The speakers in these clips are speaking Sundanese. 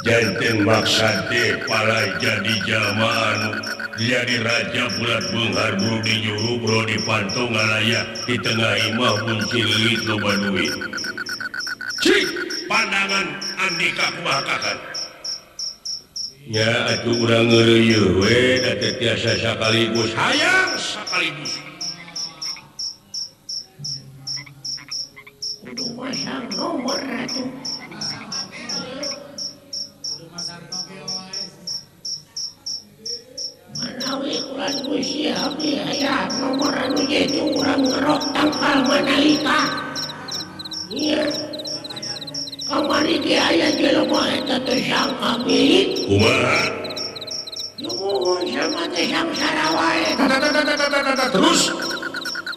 Janten maksad teh palai jadi jalma anu jadi raja bulat beunghar buru dijuru bro dipanto ngalaya di tengah imah kunci leuit loba duit. Cik pandangan Andika kumaha kakak? Ya atuh urang ngeureuyeuh we da teu tiasa sakaligus hayang sakaligus. Kudu masang nomor atuh. Manawi urang Gusti abdi aya nomor anu jitu urang ngerok tangkal Mandalika. Ieu kamari ge aya jelema eta teh sangka milik. Kumaha? Nuhun sama teh sangsara wae. Terus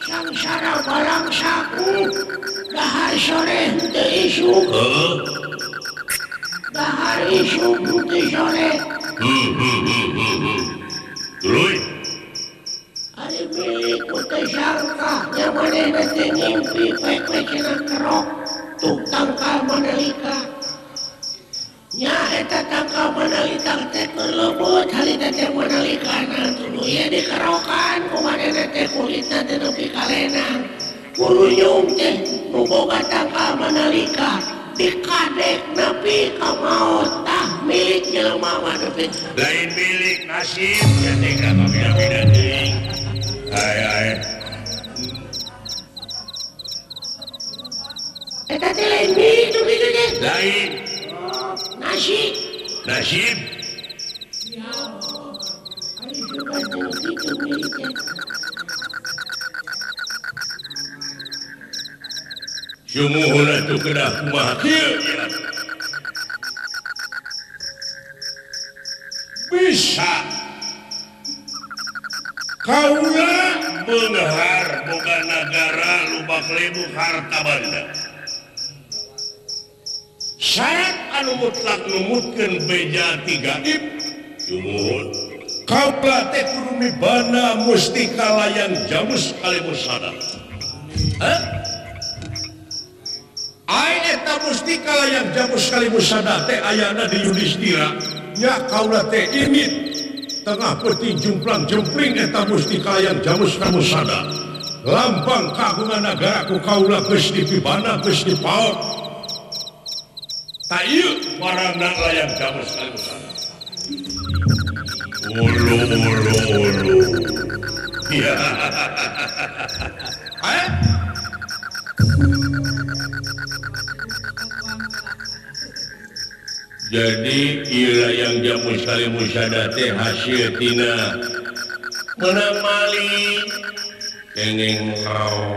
sangsara barang saku dahar sore teu isuk. Heeh. Dahar isuk teu sore. Tuluy. Ari milik ku teu sangka nya manehna teh ngimpi poe-poe cenah kerok tuh tangkal Mandalika. Nya eta tangkal Mandalika teh keur leubeut harita teh Mandalikana tuluy dikerokan ku manehna teh kulitna teh nepi ka lenang. Kurunyung teh nu boga tangkal Mandalika dikadek nepi ka maot tah milik jelema mah nepi. Lain milik nasib ya teh ka bida-bida teuing. Ai ai. Eta teh lain milik tuh kitu teh. Lain. Nasib. Nasib. Ari sugan teh kitu milik teh. Sumuhun atuh kedah kumaha kieu. Bisa kaula beunghar boga nagara lubak lebuk harta banda. Syarat anu mutlak numutkeun beja ti gaib sumuhun kaula teh kudu mibana mustika layang jamus kalimusada. Hah? Ai eta mustika layang jamus kalimusada teh ayana di Yudhistira. Nya kaula teh imit tengah peuting jumplang jempling eta mustika layang jamus kalimusada. Lambang kagungan nagara ku kaula geus dipibana geus dipaot. Ta ieu barangna layang jamus kalimusada. Ulu ulu ulu. Ya. Eh? Jadi ieu layang jamus kalimusada teh hasil tina menang maling kenging rao.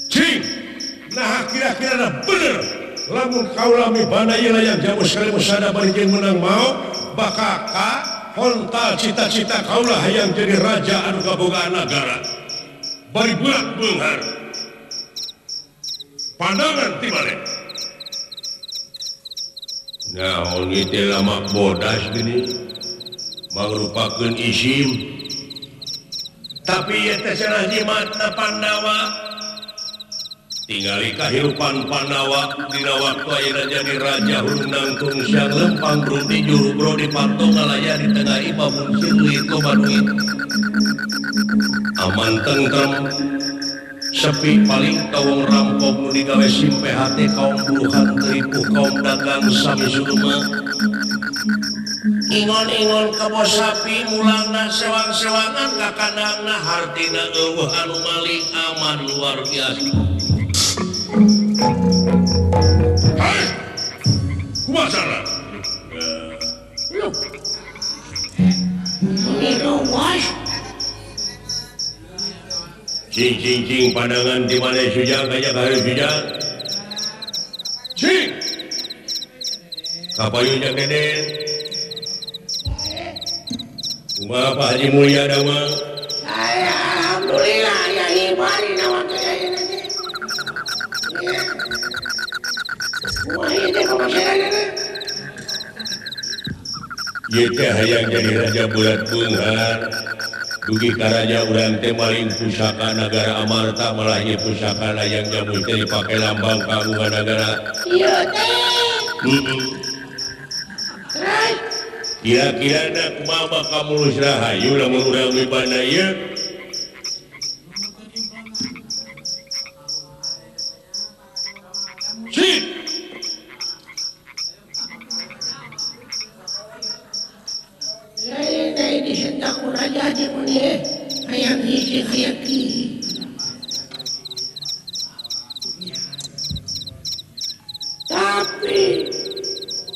Cing, nah kira-kira bener lamun kaula mibana ieu layang jamus kalimusada bari jeung menang maot bakal ka hontal cita-cita kaula hayang jadi raja anu kabogaan nagara bari bulat beunghar. Pandangan ti balik. Naon ieu teh lama bodas gini mangrupakeun isim. Tapi ieu teh cenah jimatna Pandawa. Tingali kahirupan Pandawa dina waktu ayeuna jadi raja hurung nangtung siang lempang bro di juru bro dipanto ngalaya di tengah imah fungsi duit loba duit. Aman tentrem. Sepi paling tawong rampok nu digawe simpe hate kaum buruhan teripuh kaum dagang sami suluma. Ingon-ingon kebo sapi mulangna sewang-sewangan ka kandangna hartina eueuh anu maling aman luar biasa. Hai! Kumaha cara? Loh. Ini ruas. Cing cing cing pandangan di mana sujang kaya kahareup sujang. Cing. Kapayun jang Deden. Kumaha Pak Haji Mulya damang? Alhamdulillah ya iman dina waktu ayeuna teh. Ya. Kumaha ieu teh pamasaranana? Ieu teh hayang jadi raja bulat beunghar. Dugi karaja urang teh maling pusaka nagara Amarta malah ieu pusaka layang jamus teh dipake lambang kagungan nagara. Ieu teh. Terus kira-kira na kumaha bakal mulus rahayu lamun urang mibana ieu? Cik. Lain dari disentak raja di mana hayang hiji hayang ki. Tapi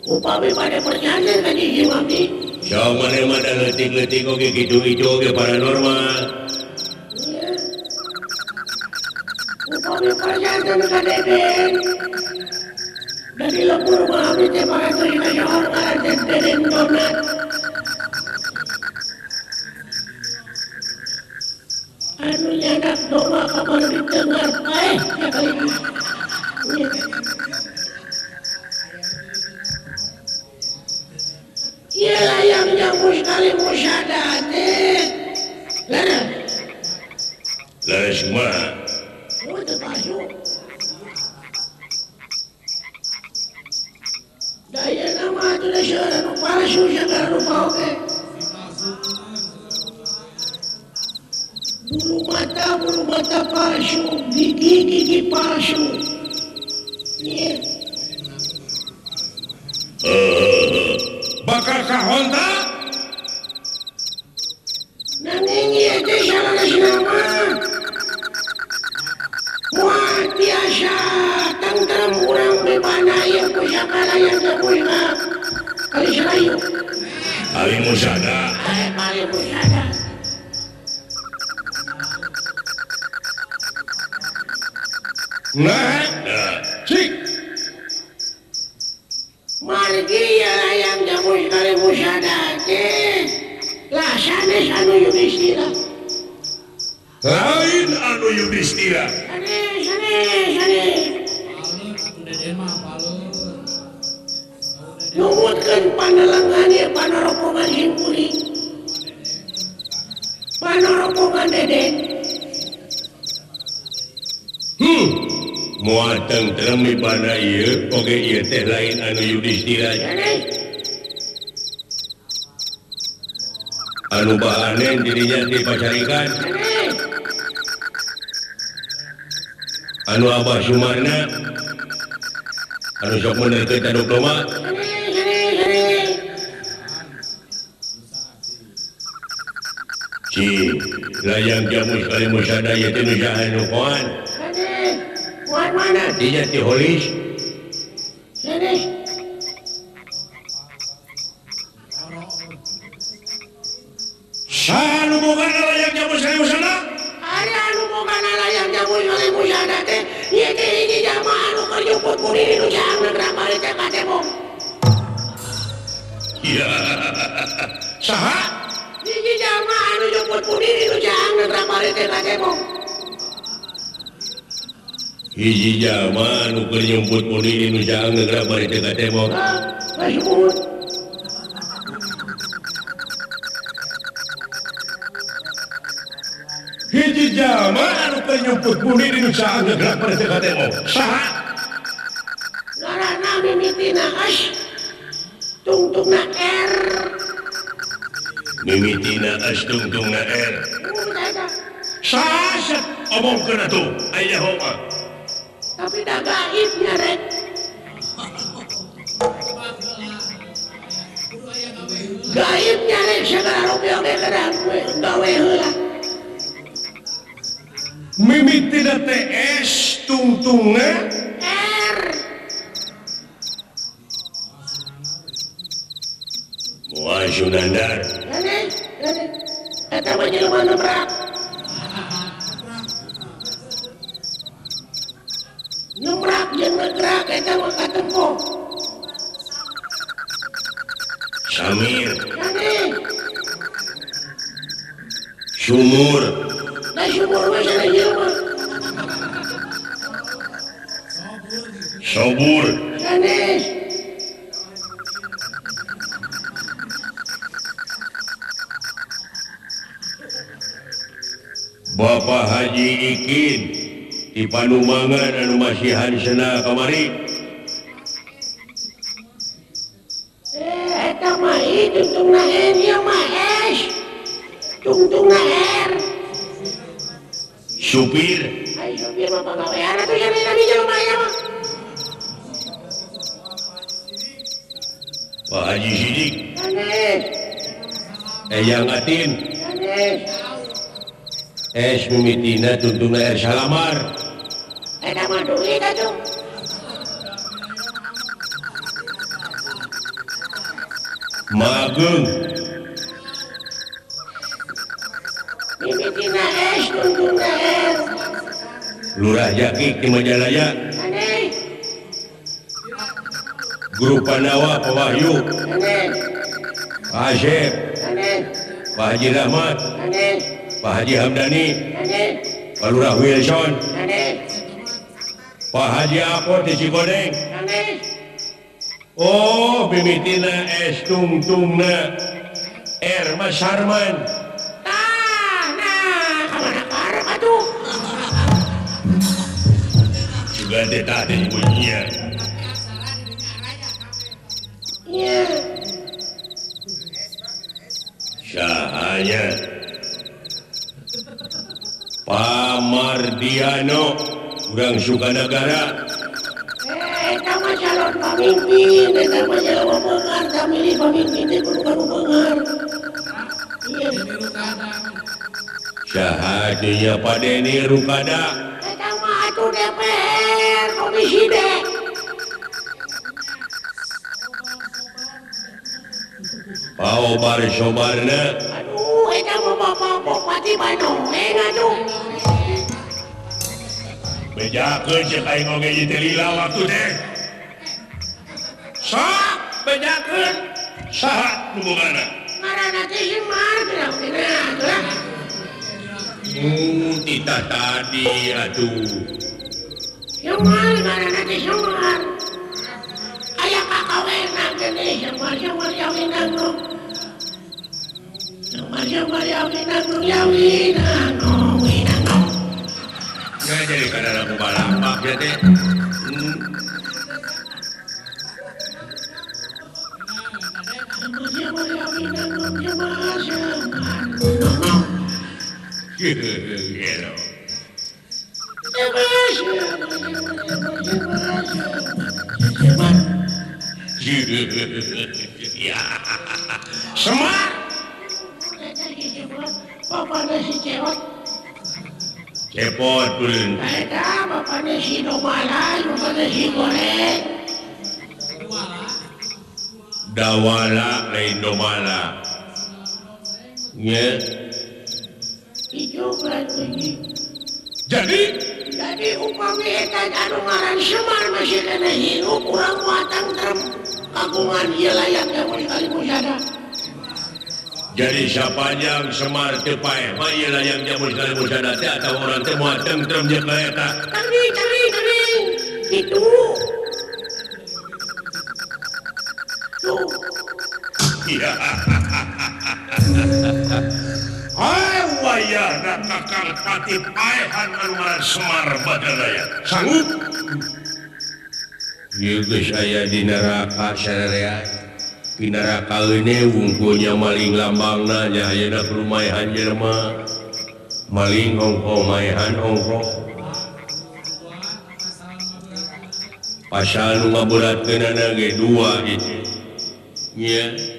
upami pada perjalanan kan hiji mami. Jauh mana mana letik-letik oke gitu itu oke paranormal. Iya. Upami perjalanan kan deden. Dari lembur mami teh pakai tuh orang deden donat. Anu nyadak doa kamar di tengah ya kali ini. Iya layang jamus kali musada teh. Leres. Leres mah. Oh teu palsu. Daya nama atuh da seueur anu palsu sagala rupa oge. Bulu mata palsu, gigi palsu. Yeah. Bakal ka honta? Nanging ieu teh salah nama. Moal tiasa tangterem urang bebana ieu pusaka layang jamus kali serayu. Ali musada. Ali musada. Nah, cik. Margi ya layang jamus kali musada teh. Lah sanes anu Yudhistira. Lain anu Yudhistira. Sanes, sanes, sanes. Numutkeun panalengan ieu panoropongan simkuring. Panoropongan deden. Moal tentrem mibana ieu oge ieu teh lain anu Yudhistira. Anu bahanen dirinya dipacarikan. Anu Abah Sumarna anu sok menerkeun tanduk domba. Ci layang jamus kali musada ieu teh nu saha nu koan. Mana? Dinya ti holis. Sanes. Saha nu bogana layang jamus kali musada? Ari anu bogana layang jamus kali musada teh ieu teh hiji jalma anu keur nyumput kuring nu jaang negra bari teh ka tembok. Iya. Saha? Hiji jalma anu nyumput kuring nu jaang negra bari teh ka tembok. Hiji jalma anu keur nyumput kuring nu jaang negra bari teh ka tembok. Hah, hiji jalma anu keur nyumput kuring nu jaang negra bari teh ka tembok. Saha? Ngaranna mimitina S tungtungna R. Mimitina S tungtungna R. Saha omongkeun atuh aya mah. Tapi dah gaib nyarek. Gaib nyarek segala rupiah oge kerang we gawe heula. Mimitina teh S tungtungna R. Moal Sunandar. Sanes, sanes. Eta mah jelema nebrak. Nemrak jeung ngegerak eta mah katempo. Samir. Sanes. Sumur. Da sumur mah sanes jelema. Sobur. Sanes. Bapak Haji Ikin di Panumangan anu masihan sena kamari. Eta mah I tungtungna N ieu mah S. Tungtungna R. Supir. Ai supir mah pagawean atuh cenah di jelema ieu mah. Pak Haji Sidik. Sanes. Eyang Atin. Sanes. Es mimitina tungtungna R salamar. Eta mah duit atuh. Mageung. Mimitina S tungtungna R. Lurah Jaki di Majalaya. Sanes. Guru Panawa Pak Wahyu. Sanes. Pak Asep. Sanes. Pak Haji Rahmat. Sanes. Pak Haji Hamdani. Sanes. Pak Lurah Wilson. Sanes. Pak Haji Apot di Cikoneng. Sanes. Oh, mimitina S tungtungna R Mas Sarman. Tah, nah, kamana karep atuh. Juga teh tah teh bunyinya. Iya. Sahanya Pak Mardiano urang Sukanagara. Eta mah calon pamimpin, eta mah jelema beunghar, tah milih pamimpin teh kudu kanu beunghar. Iya. Saha nya Pak Deni Rukada. Eta mah atuh DPR Komisi D. Pak Obar Sobarna. Aduh, eta mah Bapak Bupati Bandung atuh. Bejakeun ceuk aing oge ieu teh lila waktu teh. Sok bejakeun saha nu bogana? Ngaranna teh Semar geura lah. Tita tadi atuh. Semar ngaranna teh Semar. Aya kakawena geuning Semar Semar Yawinango. Semar Semar Yawinango Yawinango Winango. Ya jadi kadang aku balapak ya teh. Ya. Semar. Bapakna si Cewek. Cepot pun. Eta bapakna si Domala, bapakna si Goreng. Dawala lain Domala. Nya. Jadi upami eta anu ngaran Semar masih kena hirup urang moal tentrem kagungan ieu layang jamus kalimusada. Jadi sapanjang Semar teu paeh mah ieu layang jamus kalimusada teh atawa urang teh moal tentrem jeung ka eta. Tering tering tering kitu. Tuh. Iya. Wayahna Kakang Patih paehan anu ngaran Semar Badanaya. Sanggup? Ieu geus aya di neraka sararea. Di neraka euneu wungkulnya maling lambangna nya ayeuna kudu maehan jelema. Maling ongko maehan ongko. Pasal nu ngaberatkeunana ge dua gitu. Nya.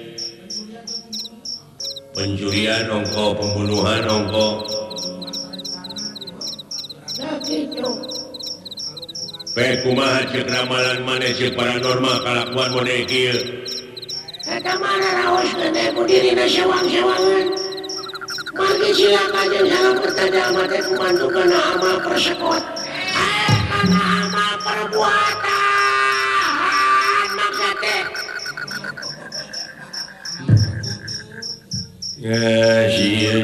Pencurian ongko, pembunuhan ongko. Pe kumaha ceuk ramalan maneh ceuk paranormal kalakuan model kieu. Eta mah raraoskeun teh ku dirina sewang-sewangan. Margi cilaka jeung salam pertanda mah teh kumantu kana amal persekot. Kana amal perbuatan maksud teh. Ya, sia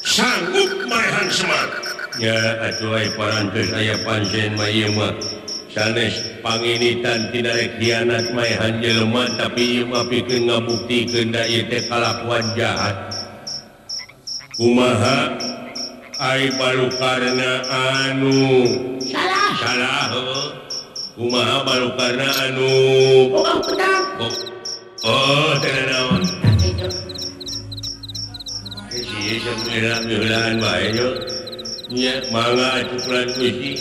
sanggup maehan Semar. Ya, atuh ai parantos aya pancen mah ieu mah sanes panginitan tina rek hianat maehan jelema tapi ieu mah pikeun ngabuktikeun da ieu teh kalakuan jahat. Kumaha ai balukarna anu salah salah kumaha balukarna anu boga pedang oh teu naon si sampeyan bae yo nya mangga atuh Gusti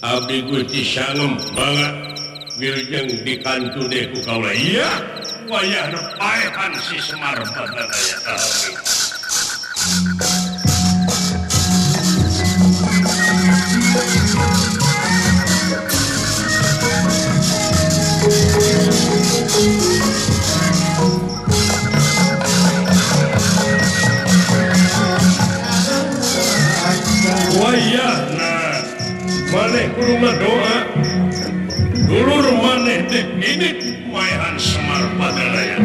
abdi Gusti sangem mangga wilujeng dikantune ku kaula iya wayahna paehan si Semar Badaraya amin. Wayahna maneh kudu ngadoa dulur maneh teh ini maehan Semar Badaraya.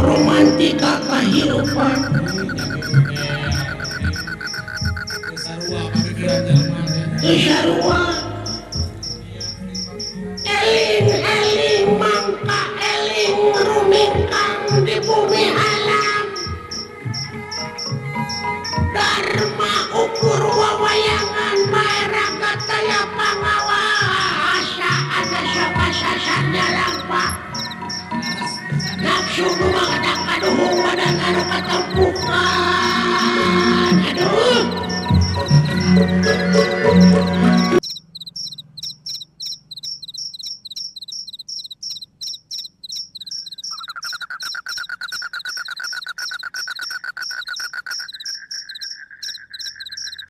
Romantika kehidupan sarua eling-eling mangka eling rumingkang di bumi alam Dharma ukur wawayangan maeraga taya pangawasa ada siapa sasarnya lampak nafsu nu makadak kaduhung badan anu katempukan.